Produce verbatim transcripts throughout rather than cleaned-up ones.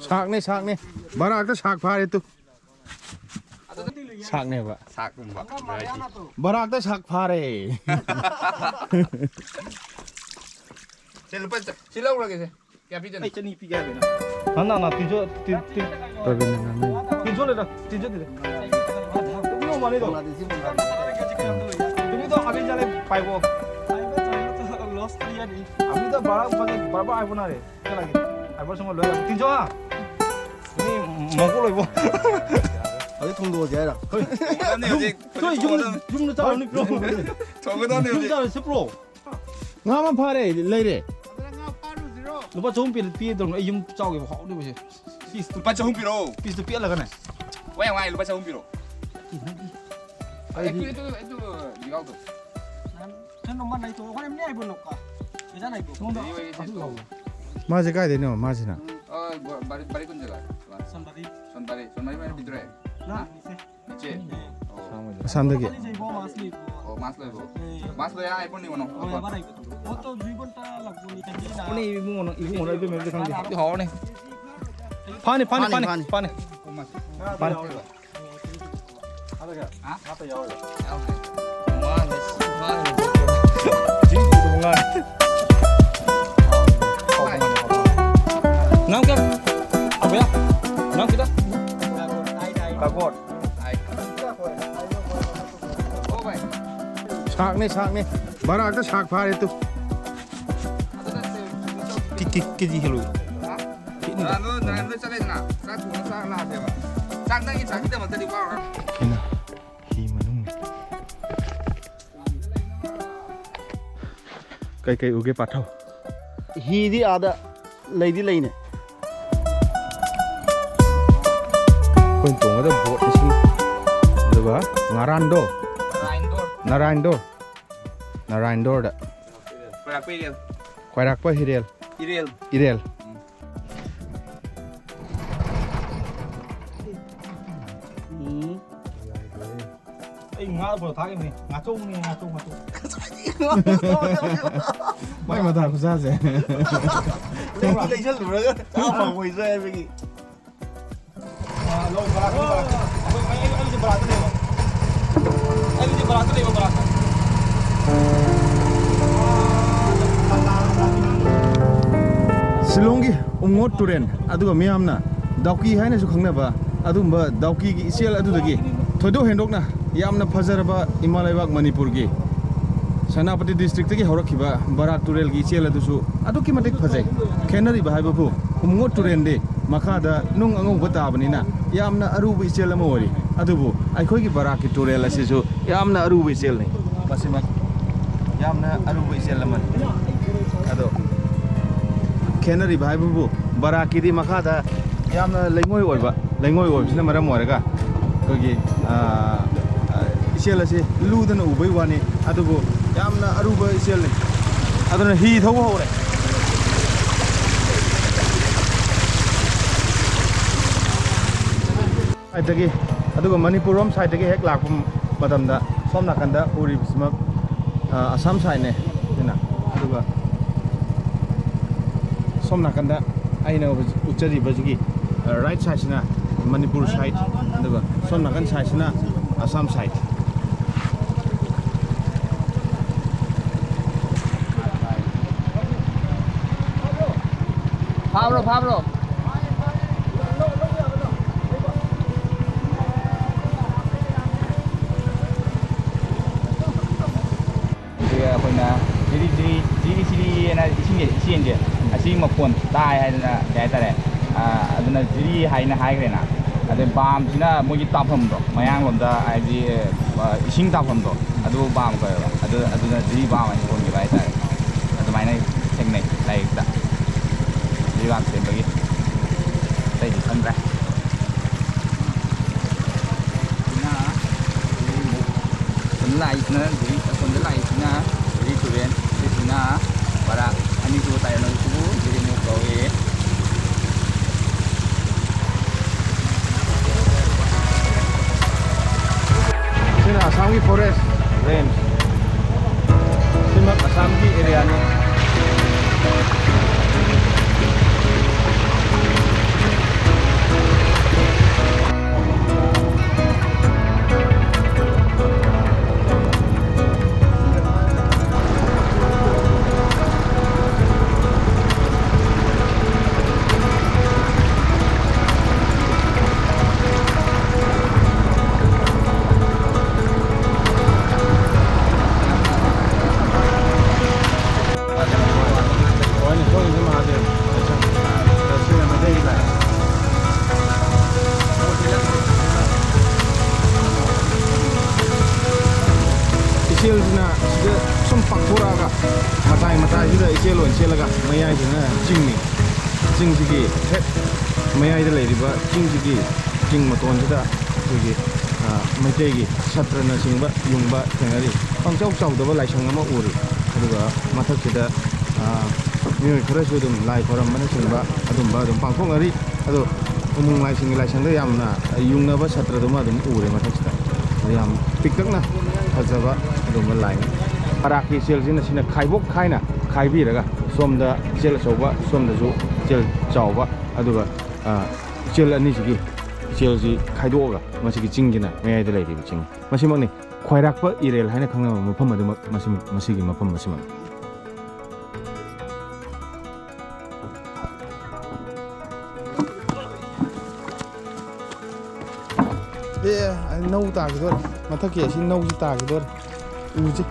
ꯁꯥꯛꯅꯦ, ꯁꯥꯛꯅꯦ꯫ ꯕꯔꯥꯛꯇ ꯁꯥꯛ ꯐꯥꯔꯦ ꯇꯨ꯫ ꯁꯥꯛꯅꯦꯕ꯫ ꯁꯥꯛꯀꯨꯝꯕ꯫ ꯕꯔꯥꯛꯇ ꯁꯥꯛ ꯐꯥꯔꯦ꯫ ꯁꯦ, ꯂꯨꯄꯥ ꯆ-, ꯁꯤ ꯂꯧꯔꯒꯦ ꯁꯦ꯫ ꯀꯌꯥ ꯄꯤꯗꯣꯏꯅꯣ? ꯑꯩ ꯆꯅꯤ ꯄꯤꯒꯦ ꯍꯥꯏꯕꯅꯤꯅ꯫ ꯅ, ꯅ, ꯅ, ꯇꯤꯟꯁꯣ, ꯇꯤꯟ, ꯇꯤꯟ꯫ ꯄ꯭ꯔꯕꯤꯟꯅ ꯉꯥꯡꯅꯩ꯫ ꯇꯤꯟꯁꯣ ꯂꯩꯔ, ꯇꯤꯟꯁꯣ ꯇꯤꯟ꯫ ꯇꯤꯟꯁꯣ ꯃꯥꯅꯤꯗꯣ꯫ ꯇꯤꯟꯁꯣ ꯑꯕꯤ ꯆꯥꯂꯦ ꯄꯥꯏꯕꯣ꯫ ꯑꯕꯤ ꯇ ꯕꯥꯔꯥ ꯕꯖꯦ ꯕꯥꯔꯥ ꯕꯥꯔꯥ ꯍꯥꯏꯕꯣ ꯅꯥꯔꯦ꯫ ꯀꯌꯥ ꯂꯥꯛꯀꯦ? ꯍꯥꯏꯕꯣ ꯁꯨꯝ ꯂꯣꯏꯔꯦ꯫ ꯇꯤꯟꯁꯣ ꯍꯥ? ꯃꯤ ꯃꯀꯣꯛ ꯂꯣꯏꯕꯣ꯫ ꯍꯧꯖꯤꯛ ꯊꯣꯡꯗꯣꯛꯑꯁꯦ ꯍꯥꯏꯔꯣ? ꯍꯣꯏ꯫ ꯊꯣꯡꯒꯗꯕꯅꯤ ꯍꯧꯖꯤꯛ꯫ ꯁꯣꯏ ꯌꯨꯝ, ꯌꯨꯝꯗ ꯆꯥꯔꯨꯅꯤ ꯄ꯭ꯔꯣ꯫ ꯊꯣꯡꯒꯗꯕꯅꯤ ꯌꯨꯝ ꯍꯧꯖꯤꯛ꯫ ꯆꯥꯔꯨꯁꯦ ꯄ꯭ꯔꯣ꯫ ꯉꯥ ꯑꯃ ꯐꯥꯔꯦ, ꯂꯩꯔꯦ꯫ ꯂꯨꯄꯥ ꯆꯍꯨꯝ ꯄꯤ-, ꯄꯤꯗꯧꯅꯦ꯫ ꯑꯩ ꯌꯨꯝ ꯆꯥꯎꯒꯦꯕ, ꯍꯥꯎꯅꯦꯕꯁꯦ꯫ ꯄꯤꯁꯇꯨ, ꯂꯨꯄꯥ ꯆꯍꯨꯝ ꯄꯤꯔꯛꯑꯣ꯫ ꯄꯤꯁꯇꯨ ꯄꯤꯛꯍꯜꯂꯒꯅꯦ꯫ ꯋꯥꯏ, ꯋꯥꯏ, ꯂꯨꯄꯥ ꯆꯍꯨꯝ ꯄꯤꯔꯛꯑꯣ꯫ ꯑꯩꯗꯤ ꯑꯩ, ꯑꯩ, ꯑꯩ, ꯑꯩ, ꯌꯥꯎꯗꯣ꯫ ꯅꯪ ꯅꯝꯕꯔ ꯂꯩꯇ꯭ꯔꯣ? ꯑꯩꯈꯣꯏ ꯃꯤ ꯍꯥꯏꯕ ꯅꯣꯛꯀ꯫ ꯄꯩꯁꯥ ꯂꯩꯕ꯭ꯔꯣ? ꯅꯉꯣꯟꯗ ꯑꯩ, ꯑꯩ, ꯑꯩ, ꯑꯗꯨ ꯂꯧꯔꯣ꯫ ꯃꯥꯁꯦ ꯀꯥꯏꯗꯩꯅꯣ, ꯃꯥꯁꯤꯅ? ꯑ, ꯕ-, ꯕꯥꯔꯤ, ꯕꯥꯔꯤ ꯀꯨꯟꯖꯒ꯫ ꯁꯣꯟꯕꯥꯔꯤ꯫ ꯁꯣꯟꯕꯥꯔꯤ, ꯁꯣꯟꯕꯥꯔꯤ ꯃꯥꯏꯅ ꯄꯤꯗ꯭ꯔꯦ꯫ ꯅꯪ ꯍꯥ? ꯏꯆꯦ꯫ ꯏꯆꯦ꯫ ꯑꯣ꯫ ꯑꯁꯥꯝꯗꯒꯤ꯫ ꯑꯣ, ꯃꯥꯁ ꯂꯩꯕꯣ꯫ ꯑꯣ, ꯃꯥꯁ ꯂꯣꯏꯕꯣ꯫ ꯑꯦ꯫ ꯃꯥꯁ ꯂꯣꯏ, iPhone ꯅꯤꯉꯣꯅꯣ꯫ ꯑꯣ, ꯌꯥꯕ ꯂꯩꯕꯣ꯫ ꯑꯣ, ꯇꯣ ꯗꯨꯏ ꯘꯟꯇꯥ ꯂꯥꯛꯄꯅꯤ, ꯀꯩꯗꯤ ꯅ꯫ ꯍꯥꯎꯅꯤ, ꯏꯕꯨꯡꯉꯣꯅ, ꯏꯕꯨꯡꯉꯣꯅ ꯑꯗꯨ ꯃꯌꯥꯝꯗꯣ ꯈꯪꯗꯦ꯫ ꯍꯥꯎꯗꯤ ꯍꯥꯎꯔꯅꯤ꯫ ꯐꯥꯅꯤ, ꯐꯥꯅꯤ, ꯐꯥꯅꯤ, ꯐꯥꯅꯤ, ꯐꯥꯅꯤ꯫ ꯐꯥꯅꯤ꯫ ꯐꯥꯅꯤ꯫ ꯍꯥ? ꯌꯥꯎꯗꯦ꯫ ꯃꯥꯅꯦ, ꯃꯥꯅꯦ꯫ ꯅꯪ ꯀꯌꯥ? ꯑꯕꯌꯥ? ꯅꯪ ꯀꯤꯗ? ꯀꯥꯒꯣꯠ꯫ ꯁꯥꯛꯅꯦ, ꯁꯥꯛꯅꯦ꯫ ꯕꯔꯥꯛꯇ ꯁꯥꯛ ꯐꯥꯔꯦ ꯇꯨ꯫ ꯀꯤ-, ꯀꯤ-, ꯀꯦꯖꯤ ꯍꯦꯜꯂꯣ꯫ ꯅꯍꯥꯟꯗꯣ, ꯅꯍꯥꯟꯗꯣ ꯆꯠꯂꯦꯗꯅ, ꯆꯥꯛ ꯊꯣꯡꯉ ꯆꯥꯔ ꯂꯥꯛꯑꯁꯦꯕ꯫ ꯆꯥꯛ ꯅꯪꯒꯤ ꯆꯥꯛꯀꯤꯗꯃꯛꯇꯗꯤ ꯋꯥꯔꯨꯔꯥ꯫ ꯁꯤꯅ ꯍꯤ ꯃꯅꯨꯡꯅꯤ꯫ ꯀꯩꯀꯩ ꯎꯒꯦ ꯄꯥꯊꯧ꯫ ꯍꯤꯗꯤ ꯑꯥꯗ ꯂꯩꯗꯤ ꯂꯩꯅꯦ꯫ ꯑꯩꯈꯣꯏꯅ ꯇꯣꯡꯒꯗꯕ ꯕꯣꯠ ꯑꯁꯤ, ꯑꯗꯨꯒ ꯉꯔꯥꯟꯗꯣ, ꯅꯥꯔꯥꯌꯟꯗꯣꯔ꯫ ꯅꯥꯔꯥꯌꯟꯗꯣꯔꯗ꯫ ꯈ꯭ꯋꯥꯏꯔꯥꯛꯄ ꯏꯔꯦꯜ꯫ ꯈ꯭ꯋꯥꯏꯔꯥꯛꯄ ꯍꯤꯔꯦꯜ꯫ ꯏꯔꯦꯜ꯫ ꯏꯔꯦꯜ꯫ ꯎꯝ꯫ ꯑꯩ ꯉꯥ ꯄꯨꯔ ꯊꯥꯈꯤꯕꯅꯤ꯫ ꯉꯥꯆꯧꯕꯅꯤ, ꯉꯥꯆꯧ, ꯉꯥꯆꯧ꯫ ꯃꯥꯏ ꯃꯊꯥ ꯈꯨꯠꯁꯥꯁꯦ꯫ ꯂꯩꯁꯜꯂꯨꯔꯒ ꯆꯥ ꯐꯪꯉꯣꯏꯗ꯭ꯔꯥ ꯍꯥꯏꯕꯒꯤ꯫ ꯑꯥ, ꯂꯧ ꯕꯔꯥꯛꯇ, ꯕꯔꯥꯛꯇ꯫ ꯑꯩꯈꯣꯏ, ꯑꯩ, ꯑꯩ, ꯑꯩꯁꯦ ꯕꯔꯥꯛꯇ ꯂꯩꯕ꯫ ꯑꯩꯁꯦ ꯕꯔꯥꯛꯇ ꯂꯩꯕ, ꯕꯔꯥꯛꯇ꯫ ꯁꯤꯂꯣꯡꯒꯤ ꯎꯝꯉꯣꯠ ꯇꯨꯔꯦꯜ, ꯑꯗꯨꯒ ꯃꯤꯌꯥꯝꯅ ꯗꯥꯎꯀꯤ ꯍꯥꯏꯅꯁꯨ ꯈꯪꯅꯕ ꯑꯗꯨꯒꯨꯝꯕ ꯗꯥꯎꯀꯤꯒꯤ ꯏꯆꯦꯜ ꯑꯗꯨꯗꯒꯤ ꯊꯣꯏꯗꯣꯛ ꯍꯦꯟꯗꯣꯛꯅ ꯌꯥꯝꯅ ꯐꯖꯔꯕ ꯏꯃꯥ ꯂꯩꯕꯥꯛ ꯃꯅꯤꯄꯨꯔꯒꯤ ꯁꯦꯅꯥꯄꯇꯤ ꯗꯤꯁꯇ꯭ꯔꯤꯛꯇꯒꯤ ꯍꯧꯔꯛꯈꯤꯕ ꯕꯔꯥꯛ ꯇꯨꯔꯦꯜꯒꯤ ꯏꯆꯦꯜ ꯑꯗꯨꯁꯨ ꯑꯗꯨꯛꯀꯤ ꯃꯇꯤꯛ ꯐꯖꯩ꯫ ꯈꯦꯠꯅꯔꯤꯕ ꯍꯥꯏꯕꯕꯨ ꯎꯝꯉꯣꯠ ꯇꯨꯔꯦꯜꯗꯤ ꯃꯈꯥꯗ ꯅꯨꯡ ꯑꯉꯧꯕ ꯇꯥꯕꯅꯤꯅ ꯌꯥꯝꯅ ꯑꯔꯨꯕ ꯏꯆꯦꯜ ꯑꯃ ꯑꯣꯏꯔꯤ꯫ ꯑꯗꯨꯕꯨ ꯑꯩꯈꯣꯏꯒꯤ ꯕꯔꯥꯛꯀꯤ ꯇꯨꯔꯦꯜ ꯑꯁꯤꯁꯨ ꯌꯥꯝꯅ ꯑꯔꯨꯕ ꯏꯆꯦꯜꯅꯤ꯫ ꯃꯁꯤꯃꯛ ꯌꯥꯝꯅ ꯑꯔꯨꯕ ꯏꯆꯦꯜ ꯑꯃꯅꯤ꯫ ꯑꯗꯣ ꯈꯦꯠꯅꯔꯤꯕ ꯍꯥꯏꯕꯕꯨ ꯕꯔꯥꯛꯀꯤꯗꯤ ꯃꯈꯥꯗ ꯌꯥꯝꯅ ꯂꯩꯉꯣꯏ ꯑꯣꯏꯕ, ꯂꯩꯉꯣꯏ ꯑꯣꯏꯕꯁꯤꯅ ꯃꯔꯝ ꯑꯣꯏꯔꯒ ꯑꯩꯈꯣꯏꯒꯤ, ꯑ, ꯑ, ꯏꯆꯦꯜ ꯑꯁꯤ ꯂꯨꯗꯅ ꯎꯕꯩ ꯋꯥꯅꯤ, ꯑꯗꯨꯕꯨ ꯌꯥꯝꯅ ꯑꯔꯨꯕ ꯏꯆꯦꯜꯅꯤ꯫ ꯑꯗꯨꯅ ꯍꯤ ꯊꯧꯕ ꯍꯧꯔꯦ꯫ ꯁꯥꯏꯠꯇꯒꯤ, ꯑꯗꯨꯒ ꯃꯅꯤꯄꯨꯔ ꯔꯣꯝ ꯁꯥꯏꯠꯇꯒꯤ ꯍꯦꯛ ꯂꯥꯛꯄ ꯃꯇꯝꯗ ꯁꯣꯝ ꯅꯥꯀꯟꯗ ꯎꯔꯤꯕꯁꯤꯃꯛ, ꯑ, ꯑꯁꯥꯝ ꯁꯥꯏꯠꯅꯦ ꯁꯤꯅ꯫ ꯑꯗꯨꯒ ꯁꯣꯝ ꯅꯥꯀꯟꯗ ꯑꯩꯅ ꯍꯧꯖꯤꯛ ꯎꯠꯆꯔꯤꯕꯁꯤꯒꯤ, ꯑ, ꯔꯥꯏꯠ ꯁꯥꯏꯠꯁꯤꯅ ꯃꯅꯤꯄꯨꯔ ꯁꯥꯏꯠ, ꯑꯗꯨꯒ ꯁꯣꯝ ꯅꯥꯀꯟ ꯁꯥꯏꯠꯁꯤꯅ ꯑꯁꯥꯝ ꯁꯥꯏꯠ꯫ ꯐꯥꯕ꯭ꯔꯣ, ꯐꯥꯕ꯭ꯔꯣ? ꯑꯗꯨꯒ ꯑꯩꯈꯣꯏꯅ ꯖꯤꯔꯤ, ꯖꯤꯔꯤ, ꯖꯤꯔꯤ, ꯖꯤꯔꯤ ꯍꯥꯏꯅ ꯏꯁꯤꯡꯁꯦ, ꯏꯆꯦꯟꯁꯦ, ꯑꯁꯤꯒꯤ ꯃꯈꯣꯟ ꯇꯥꯏ ꯍꯥꯏꯗꯅ, ꯀꯩ ꯍꯥꯏꯇꯥꯔꯦ, ꯑ, ꯑꯗꯨꯅ ꯖꯤꯔꯤ ꯍꯥꯏꯅ ꯍꯥꯏꯈ꯭ꯔꯦꯅ꯫ ꯑꯗꯩ ꯕꯥꯝꯁꯤꯅ ꯃꯣꯏꯒꯤ ꯇꯥꯐꯝꯗꯣ, ꯃꯌꯥꯡꯂꯣꯝꯗ ꯍꯥꯏꯗꯤ, ꯑ, ꯏꯁꯤꯡ ꯇꯥꯐꯝꯗꯣ, ꯑꯗꯨ ꯕꯥꯝ ꯀꯧꯋꯦꯕ꯫ ꯑꯗꯨ, ꯑꯗꯨꯅ ꯖꯤꯔꯤ ꯕꯥꯝ ꯍꯥꯏꯅ ꯊꯣꯟꯈꯤꯕ ꯍꯥꯏꯇꯥꯔꯦ꯫ ꯑꯗꯨꯃꯥꯏꯅ ꯊꯦꯡꯅꯩ ꯂꯥꯏꯔꯤꯛꯇ꯫ ꯖꯤꯔꯤ ꯕꯥꯝ ꯁꯦꯝꯕꯒꯤ꯫ ꯑꯇꯩꯗꯤ ꯈꯪꯗ꯭ꯔꯦ꯫ ꯁꯤꯅ ꯖꯤꯔꯤ ꯃꯨꯛ꯫ ꯑꯁꯣꯝꯗ ꯂꯥꯛꯏꯁꯤꯅ ꯖꯤꯔꯤ, ꯑꯁꯣꯝꯗ ꯂꯥꯛꯏꯁꯤꯅ ꯖꯤꯔꯤ ꯇꯨꯔꯦꯜ, ꯁꯤꯁꯤꯅ ꯕꯔꯥꯛ꯫ ꯑꯅꯤꯁꯨꯕ ꯇꯥꯏꯌꯣꯟꯅꯕꯁꯤꯕꯨ ꯖꯤꯔꯤ ꯃꯨꯛ ꯀꯧꯏ꯫ ꯁꯤꯅ ꯑꯁꯥꯝꯒꯤ ꯐꯣꯔꯦꯁ ꯔꯦꯟꯖ꯫ ꯁꯤꯃꯛ ꯑꯁꯥꯝꯒꯤ ꯑꯦꯔꯤꯌꯥꯅꯤ꯫ ꯁꯨꯝ ꯄꯥꯛꯊꯣꯔꯛꯑꯒ ꯃꯇꯥꯏ ꯃꯇꯥꯏꯁꯤꯗ ꯏꯆꯦꯜ ꯑꯣꯏꯅ ꯆꯦꯜꯂꯒ ꯃꯌꯥꯏꯁꯤꯅ ꯆꯤꯡꯅꯤ꯫ ꯆꯤꯡꯁꯤꯒꯤ ꯍꯦꯛ ꯃꯌꯥꯏꯗ ꯂꯩꯔꯤꯕ ꯆꯤꯡꯁꯤꯒꯤ ꯆꯤꯡ ꯃꯇꯣꯟꯁꯤꯗ ꯑꯩꯈꯣꯏꯒꯤ, ꯑ, ꯃꯩꯇꯩꯒꯤ ꯁꯥꯇ꯭ꯔꯅꯆꯤꯡꯕ ꯌꯨꯡꯕ ꯊꯦꯡꯅꯔꯤ꯫ ꯄꯪꯆꯥꯎ ꯆꯥꯎꯗꯕ ꯂꯥꯏꯁꯪ ꯑꯃ ꯎꯔꯤ꯫ ꯑꯗꯨꯒ ꯃꯊꯛꯁꯤꯗ, ꯑ, ꯃꯤꯑꯣꯏ ꯈꯔꯁꯨ ꯑꯗꯨꯝ ꯂꯥꯏ ꯈꯣꯏꯔꯝꯕꯅꯆꯤꯡꯕ ꯑꯗꯨꯝꯕ ꯑꯗꯨꯝ ꯄꯥꯡꯊꯣꯛꯅꯔꯤ꯫ ꯑꯗꯣ ꯎꯃꯪ ꯂꯥꯏꯁꯤꯡꯒꯤ ꯂꯥꯏꯁꯪꯗ ꯌꯥꯝꯅ ꯌꯨꯡꯅꯕ ꯁꯥꯇ꯭ꯔꯗꯨꯃ ꯑꯗꯨꯝ ꯎꯔꯦ ꯃꯊꯛꯁꯤꯗ꯫ ꯑꯗꯣ ꯌꯥꯝ ꯄꯤꯛꯇꯛꯅ ꯐꯖꯕ ꯑꯗꯨꯒꯨꯝꯕ ꯂꯥꯏꯅꯤ꯫ ꯕꯔꯥꯛꯀꯤ ꯏꯆꯦꯜꯁꯤꯅ ꯁꯤꯅ ꯈꯥꯏꯕꯣꯛ ꯈꯥꯏꯅ ꯈꯥꯏꯕꯤꯔꯒ ꯁꯣꯝꯗ ꯏꯆꯦꯜ ꯑꯆꯧꯕ, ꯁꯣꯝꯗꯁꯨ ꯏꯆꯦꯜ ꯆꯥꯎꯕ, ꯑꯗꯨꯒ, ꯑ, ꯏꯆꯦꯜ ꯑꯅꯤꯁꯤꯒꯤ ꯏꯆꯦꯜꯁꯤ ꯈꯥꯏꯗꯣꯛꯑꯒ ꯃꯁꯤꯒꯤ ꯆꯤꯡꯁꯤꯅ ꯃꯌꯥꯏꯗ ꯂꯩꯔꯤꯕ ꯆꯤꯡ ꯃꯁꯤꯃꯛꯅꯤ꯫ ꯈ꯭ꯋꯥꯏꯔꯥꯛꯄ ꯏꯔꯦꯜ ꯍꯥꯏꯅ ꯈꯪꯅꯕ ꯃꯐꯝ ꯑꯗꯨꯃꯛ ꯃꯁꯤ, ꯃꯁꯤꯒꯤ ꯃꯐꯝ ꯑꯁꯤꯃꯛꯅꯤ꯫ ꯑꯦ, ꯅꯧ ꯇꯥꯈꯤꯗꯣꯔꯦ꯫ ꯃꯊꯛꯀꯤ ꯑꯁꯤ ꯅꯧꯁꯤ ꯇꯥꯈꯤꯗꯣꯔꯦ꯫ ꯎꯁꯤ꯫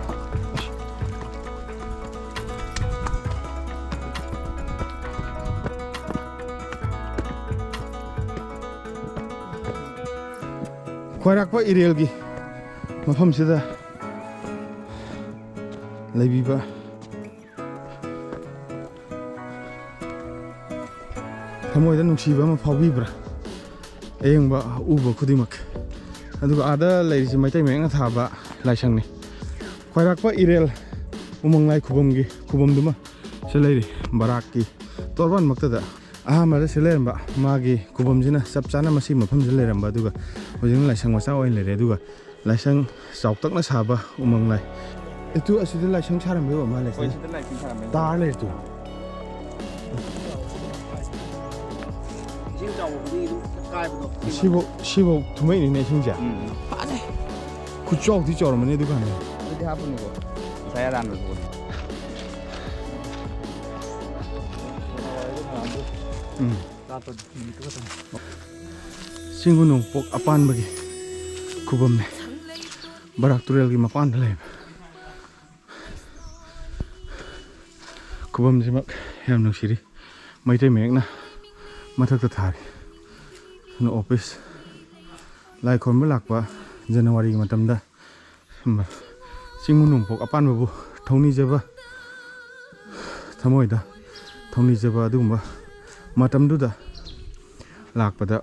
ꯈ꯭ꯋꯥꯏꯔꯥꯛꯄ ꯏꯔꯦꯜꯒꯤ ꯃꯐꯝꯁꯤꯗ ꯂꯩꯕꯤꯕ ꯊꯃꯣꯏꯗ ꯅꯨꯡꯁꯤꯕ ꯑꯃ ꯐꯥꯎꯕꯤꯕ꯭ꯔꯥ? ꯑꯌꯦꯡꯕ ꯎꯕ ꯈꯨꯗꯤꯡꯃꯛ꯫ ꯑꯗꯨꯒ ꯑꯥꯗ ꯂꯩꯔꯤꯁꯤ ꯃꯩꯇꯩ ꯃꯌꯦꯛꯅ ꯊꯥꯕ ꯂꯥꯏꯁꯪꯅꯤ꯫ ꯈ꯭ꯋꯥꯏꯔꯥꯛꯄ ꯏꯔꯦꯜ ꯎꯃꯪ ꯂꯥꯏ ꯈꯨꯕꯝꯒꯤ ꯈꯨꯕꯝꯗꯨꯃ ꯁꯤ ꯂꯩꯔꯤ꯫ ꯕꯔꯥꯛꯀꯤ ꯇꯣꯔꯕꯥꯟꯃꯛꯇꯗ ꯑꯍꯥꯟꯕꯗ ꯁꯤ ꯂꯩꯔꯝꯕ ꯃꯥꯒꯤ ꯈꯨꯕꯝꯁꯤꯅ ꯆꯞ ꯆꯥꯅ ꯃꯁꯤ ꯃꯐꯝꯁꯤꯗ ꯂꯩꯔꯝꯕ, ꯑꯗꯨꯒ ꯍꯧꯖꯤꯛꯅ ꯂꯥꯏꯁꯪ ꯃꯆꯥ ꯑꯣꯏꯅ ꯂꯩꯔꯦ꯫ ꯑꯗꯨꯒ ꯂꯥꯏꯁꯪ ꯆꯥꯎꯇꯛꯅ ꯁꯥꯕ ꯎꯃꯪ ꯂꯥꯏ꯫ ꯑꯦ, ꯇꯨ ꯑꯁꯤꯗ ꯂꯥꯏꯁꯪ ꯁꯥꯔꯝꯕꯩ ꯑꯣꯏꯔ ꯃꯥꯜꯂꯦ꯫ ꯍꯣꯏ, ꯁꯤꯗ ꯂꯥꯏꯁꯪ ꯁꯥꯔꯝꯃꯦ꯫ ꯇꯥꯔ ꯂꯩꯔꯦ ꯇꯨ꯫ ꯏꯁꯤꯡ ꯆꯥꯎꯕ ꯈꯨꯗꯤꯡꯒꯤ ꯑꯗꯨꯝ ꯀꯥꯏꯕꯗꯣ꯫ ꯁꯤꯐꯧ, ꯁꯤꯐꯧ ꯊꯨꯝꯃꯛꯏꯅꯤꯅꯦ ꯏꯁꯤꯡꯁꯦ꯫ ꯎꯝ꯫ ꯐꯖꯩ꯫ ꯈꯨꯠꯆꯥꯎꯗꯤ ꯆꯥꯎꯔꯝꯃꯅꯤ ꯑꯗꯨꯀꯥꯟꯗ꯫ ꯑꯗꯨꯗꯤ ꯍꯥꯞꯄꯅꯤꯀꯣ꯫ ꯉꯁꯥꯏ ꯑꯔꯥꯟꯕꯗꯨꯕꯨꯗꯤ꯫ ꯎꯝ꯫ ꯆꯤꯡꯒꯨ ꯅꯣꯡꯄꯣꯛ ꯑꯄꯥꯟꯕꯒꯤ ꯈꯨꯕꯝꯅꯦ꯫ ꯕꯔꯥꯛ ꯇꯨꯔꯦꯜꯒꯤ ꯃꯄꯥꯟꯗ ꯂꯩꯕ ꯈꯨꯕꯝꯁꯤꯃꯛ ꯌꯥꯝ ꯅꯨꯡꯁꯤꯔꯤ꯫ ꯃꯩꯇꯩ ꯃꯌꯦꯛꯅ ꯃꯊꯛꯇ ꯊꯥꯔꯤ꯫ ꯑꯗꯨꯅ ꯑꯣꯐꯤꯁ, ꯂꯥꯏ ꯈꯨꯔꯨꯝꯕ ꯂꯥꯛꯄ ꯖꯅꯋꯥꯔꯤꯒꯤ ꯃꯇꯝꯗ ꯁꯨꯝꯕ ꯆꯤꯡ ꯅꯣꯡꯄꯣꯛ ꯑꯄꯥꯟꯕꯕꯨ ꯊꯧꯅꯤꯖꯕ, ꯊꯃꯣꯏꯗ ꯊꯧꯅꯤꯖꯕ ꯑꯗꯨꯒꯨꯝꯕ ꯃꯇꯝꯗꯨꯗ ꯂꯥꯛꯄꯗ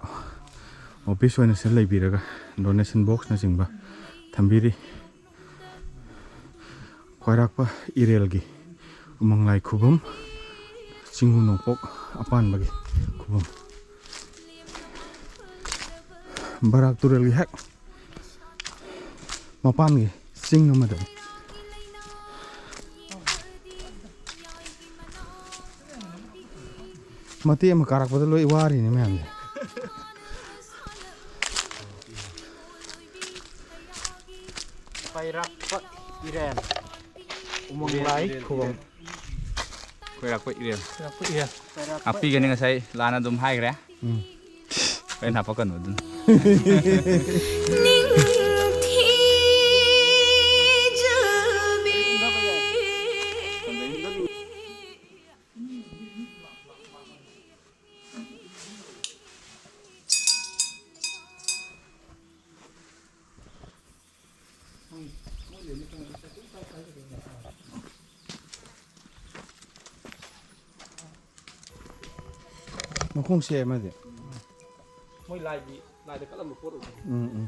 ꯑꯣꯐꯤꯁ ꯑꯣꯏꯅ ꯁꯤꯗ ꯂꯩꯕꯤꯔꯒ ꯗꯣꯅꯦꯁꯟ ꯕꯣꯛꯁꯅꯆꯤꯡꯕ ꯊꯝꯕꯤꯔꯤ꯫ ꯈ꯭ꯋꯥꯏꯔꯥꯛꯄ ꯏꯔꯦꯜꯒꯤ ꯎꯃꯪ ꯂꯥꯏ ꯈꯨꯕꯝ, ꯆꯤꯡꯉꯨ ꯅꯣꯡꯄꯣꯛ ꯑꯄꯥꯟꯕꯒꯤ ꯈꯨꯕꯝ꯫ ꯕꯔꯥꯛ ꯇꯨꯔꯦꯜꯒꯤ ꯍꯦꯛ ꯃꯄꯥꯟꯒꯤ ꯆꯤꯡ ꯑꯃꯗꯅꯤ꯫ ꯃꯇꯦꯛ ꯑꯃ ꯀꯥꯔꯛꯄꯗ ꯂꯣꯏ ꯋꯥꯔꯤꯅꯦ ꯃꯌꯥꯝꯁꯦ꯫ ꯄꯩꯔꯛꯄ ꯏꯔꯦꯟ꯫ ꯎꯃꯪ ꯂꯥꯏ ꯈꯨꯕꯝ꯫ ꯈꯣꯏꯔꯥꯛꯄ ꯏꯔꯦꯟ꯫ ꯄꯩꯔꯛꯄ ꯏꯔꯦꯟ꯫ ꯉꯥꯛꯄꯤꯒꯅꯤ, ꯉꯁꯥꯏ ꯂꯥꯟꯅ ꯑꯗꯨꯝ ꯍꯥꯏꯈ꯭ꯔꯦ꯫ ꯎꯝ꯫ ꯍꯣꯔꯦꯟ ꯍꯥꯄꯛꯀꯅꯨ ꯑꯗꯨꯅ꯫ ꯃꯈꯣꯡ ꯁꯦ ꯑꯃꯗꯤ꯫ ꯃꯣꯏ ꯂꯥꯏꯒꯤ, ꯂꯥꯏꯗ ꯀꯠꯂꯝꯕ ꯄꯣꯠ ꯑꯣꯏꯗꯣꯏꯅꯤ꯫ ꯎꯝ, ꯎꯝ꯫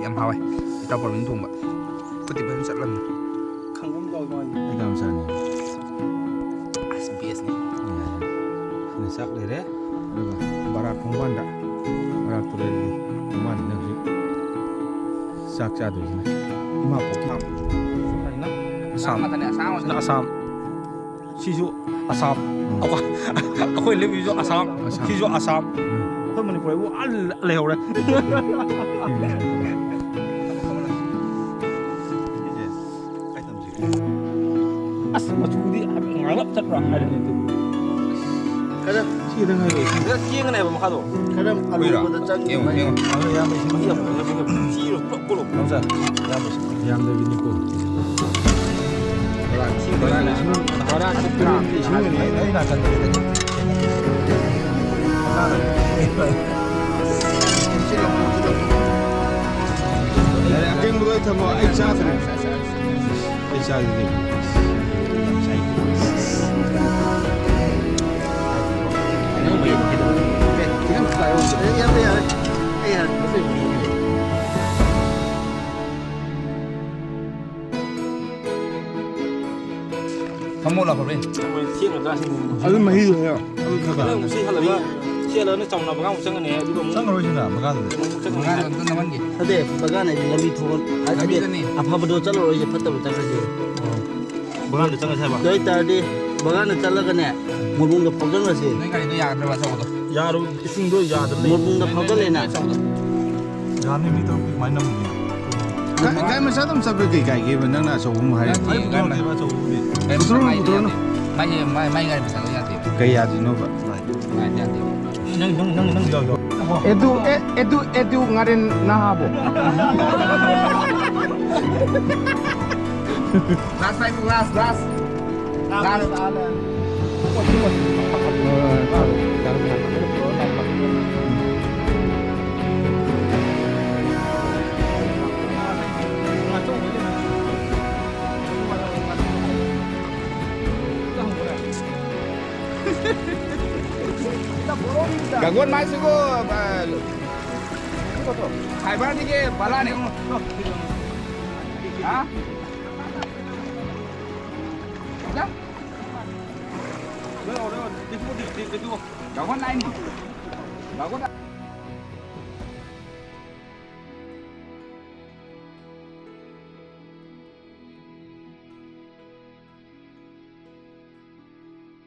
ꯌꯥꯝ ꯍꯥꯎꯋꯦ꯫ ꯏꯇꯥꯎ ꯄꯔꯃꯤꯟ ꯊꯣꯡꯕ꯫ ꯈꯨꯠꯇꯤ ꯐꯖꯅ ꯆꯠꯂꯝꯃꯤ꯫ ꯈꯪꯒꯨꯝ ꯇꯧꯋꯤ ꯃꯥꯒꯤ꯫ ꯑꯩ ꯀꯌꯥꯝ ꯆꯥꯅꯤ? ꯑꯁ, ꯕꯦꯁꯅꯤ꯫ ꯌꯥꯔꯦ꯫ ꯁꯤꯅ ꯆꯥꯛ ꯂꯩꯔꯦ꯫ ꯑꯗꯨꯒ ꯕꯔꯥꯛ ꯈꯣꯡꯕꯥꯟꯗ, ꯕꯔꯥꯛ ꯇꯨꯔꯦꯜꯒꯤ ꯈꯣꯡꯕꯥꯟꯁꯤꯅ ꯍꯧꯖꯤꯛ ꯆꯥꯛ ꯆꯥꯗꯣꯏꯁꯤꯅ ꯏꯃꯥ ꯄꯣꯛꯀꯤ꯫ ꯑꯁꯥꯝ꯫ ꯑꯁꯥꯝ ꯉꯥꯛꯇꯅꯦ, ꯑꯁꯥꯝ ꯉꯥꯛꯇꯅꯦ꯫ ꯑꯁꯥꯝ꯫ ꯁꯤꯁꯨ ꯑꯁꯥꯝ꯫ ꯎꯝ꯫ ꯑꯩꯈꯣꯏ, ꯑꯩꯈꯣꯏ ꯂꯩꯕꯁꯤꯁꯨ ꯑꯁꯥꯝ꯫ ꯑꯁꯥꯝ꯫ ꯁꯤꯁꯨ ꯑꯁꯥꯝ꯫ ꯎꯝ꯫ ꯑꯩꯈꯣꯏ ꯃꯅꯤꯄꯨꯔ ꯍꯥꯏꯕꯨ ꯑꯥ ꯂꯩꯍꯧꯔꯦ꯫ ꯎꯝ꯫ ꯑꯁ, ꯃꯆꯨꯗꯤ ꯉꯥꯡꯂꯞ ꯆꯠꯄ꯭ꯔꯥ ꯍꯥꯏꯔꯅꯤ ꯑꯗꯨ꯫ ꯈꯔ ꯁꯤ ꯈꯤꯇꯪ ꯍꯥꯏꯔꯛꯑꯣ꯫ ꯈꯔ ꯊꯦꯡꯒꯅꯦꯕ ꯃꯈꯥꯗꯣ꯫ ꯈꯔ ꯀꯨꯏꯔꯣ? ꯑꯔꯨꯕꯗ ꯆꯪꯉꯤ꯫ ꯌꯦꯡꯉꯣ, ꯌꯦꯡꯉꯣ꯫ ꯑ, ꯏꯌꯥꯝꯕ, ꯁꯤ ꯃꯍꯤ ꯌꯥꯝ ꯐꯖꯩ, ꯐꯖꯩ꯫ ꯊꯤꯔꯣ, ꯄꯨꯂꯞ ꯄꯨꯂꯞ꯫ ꯅꯥꯎꯆꯥ, ꯏꯌꯥꯝꯕ, ꯁꯤ ꯌꯥꯝꯗꯕꯤꯅꯤꯀꯣ꯫ ꯕꯣꯔꯥ, ꯁꯤ ꯕꯣꯔꯥ, ꯕꯣꯔꯥ, ꯁꯤ ꯕꯣꯔꯥ꯫ ꯑꯩ, ꯑꯩ ꯅꯥꯀꯟꯗ꯫ ꯌꯥꯔꯦ, ꯑꯀꯪꯕꯗꯣ ꯑꯩ ꯊꯝꯃꯣ, ꯑꯩ ꯆꯥꯗ꯭ꯔꯦ꯫ ꯑꯩ ꯆꯥꯗ꯭ꯔꯦ꯫ ꯈꯤꯇꯪ ꯄꯥꯏꯌꯣ꯫ ꯑꯦ, ꯌꯥꯔꯦ, ꯌꯥꯔꯦ꯫ ꯑꯩ ꯌꯥꯔꯦ꯫ ꯊꯝꯃꯣ ꯂꯥꯛꯈ꯭ꯔꯕ ꯌꯦꯡ꯫ ꯑꯗꯨ ꯃꯍꯤꯗꯣ ꯍꯦꯛ ꯑꯗꯨꯝ ꯊꯛꯀ꯫ ꯅꯪ ꯑꯃꯨꯛ ꯁꯤ ꯍꯜꯂꯒ, ꯁꯤ ꯍꯜꯂꯒ ꯅꯪ ꯆꯥꯎꯅ ꯕꯒꯥꯟ ꯑꯃꯨꯛ ꯆꯪꯒꯅꯤ, ꯑꯗꯨꯒ ꯑꯃꯨꯛ ꯆꯪꯉꯔꯣꯏꯁꯤꯅ ꯕꯒꯥꯟꯗꯨꯗ꯫ ꯑꯃꯨꯛ ꯆꯪꯒꯅꯤ꯫ ꯕꯒꯥꯟꯗꯣ ꯑꯝꯇ ꯅꯝꯍꯟꯒꯦ꯫ ꯅꯠꯇꯦ, ꯕꯒꯥꯟ ꯍꯥꯏꯗꯤ ꯂꯝꯕꯤ ꯊꯣꯡ, ꯍꯥꯏꯗꯤ ꯂꯝꯕꯤꯗꯅꯤ꯫ ꯑꯐꯕꯗꯣ ꯆꯠꯂꯔꯣꯏꯁꯦ, ꯐꯠꯇꯕ ꯆꯠꯈ꯭ꯔꯁꯦ꯫ ꯑꯣ꯫ ꯕꯒꯥꯟꯗ ꯆꯪꯉꯁꯦ ꯍꯥꯏꯕ? ꯑꯗꯨ ꯑꯣꯏꯇꯥꯔꯗꯤ ꯕꯒꯥꯟꯗ ꯆꯠꯂꯒꯅꯦ, ꯃꯣꯔꯕꯨꯡꯗ ꯐꯥꯎꯖꯟꯈ꯭ꯔꯁꯦ꯫ ꯅꯣꯏ ꯒꯥꯔꯤꯗꯣ ꯌꯥꯒꯗ꯭ꯔꯕ ꯑꯆꯧꯕꯗꯣ? ꯌꯥꯔꯣꯏ, ꯏꯁꯤꯡꯗꯣ ꯌꯥꯗ꯭ꯔ ꯂꯩ꯫ ꯃꯣꯔꯕꯨꯡꯗ ꯐꯥꯎꯖꯜꯂꯦꯅ꯫ ꯌꯥꯅꯤ, ꯃꯤ ꯇꯔꯨꯛꯀꯤ ꯀꯃꯥꯏꯅ ꯅꯝꯃꯨꯅꯤ? ꯒꯥ-, ꯒꯥꯔꯤ ꯃꯆꯥꯗ ꯑꯗꯨꯝ ꯆꯠꯄ ꯀꯩ ꯀꯥꯏꯒꯦꯕ? ꯅꯪꯅ ꯑꯆꯧꯕ ꯑꯃ ꯍꯥꯏꯔꯦ꯫ ꯅꯠꯇꯦ, ꯑꯩ ꯒꯥꯔꯤ ꯄꯨꯊꯣꯔꯛꯀꯦꯕ, ꯑꯆꯧꯕꯕꯨꯗꯤ꯫ ꯒꯥꯔꯤ ꯃꯆꯥ ꯄꯨꯊꯣꯔꯛꯎꯅꯨ, ꯃꯥꯏꯗꯤ ꯄꯨꯊꯣꯔꯛꯎꯅꯨ꯫ ꯌꯥꯗꯦ꯫ ꯃꯥꯏꯁꯦ, ꯃꯥꯏ, ꯃꯥꯏ ꯒꯥꯔꯤ ꯃꯆꯥꯗꯣ ꯌꯥꯗꯦꯕ꯫ ꯀꯩ ꯌꯥꯗ꯭ꯔꯤꯅꯣꯕ? ꯃꯥꯏꯗꯤ ꯌꯥꯗꯦꯕ꯫ ꯅꯪ, ꯅꯪ, ꯅꯪ, ꯅꯪ ꯌꯥꯎ, ꯌꯥꯎ꯫ ꯑꯦꯗꯨ, ꯑꯦ, ꯑꯦꯗꯨ, ꯑꯦꯗꯨ ꯉꯥꯔꯦꯟ ꯅꯍꯥꯕꯣ꯫ Last fight, last, last. Last. Gagon masuk ko, ah, fiber ni ke bala ni. Ha? Dah? Gagon lain ni. Gagon.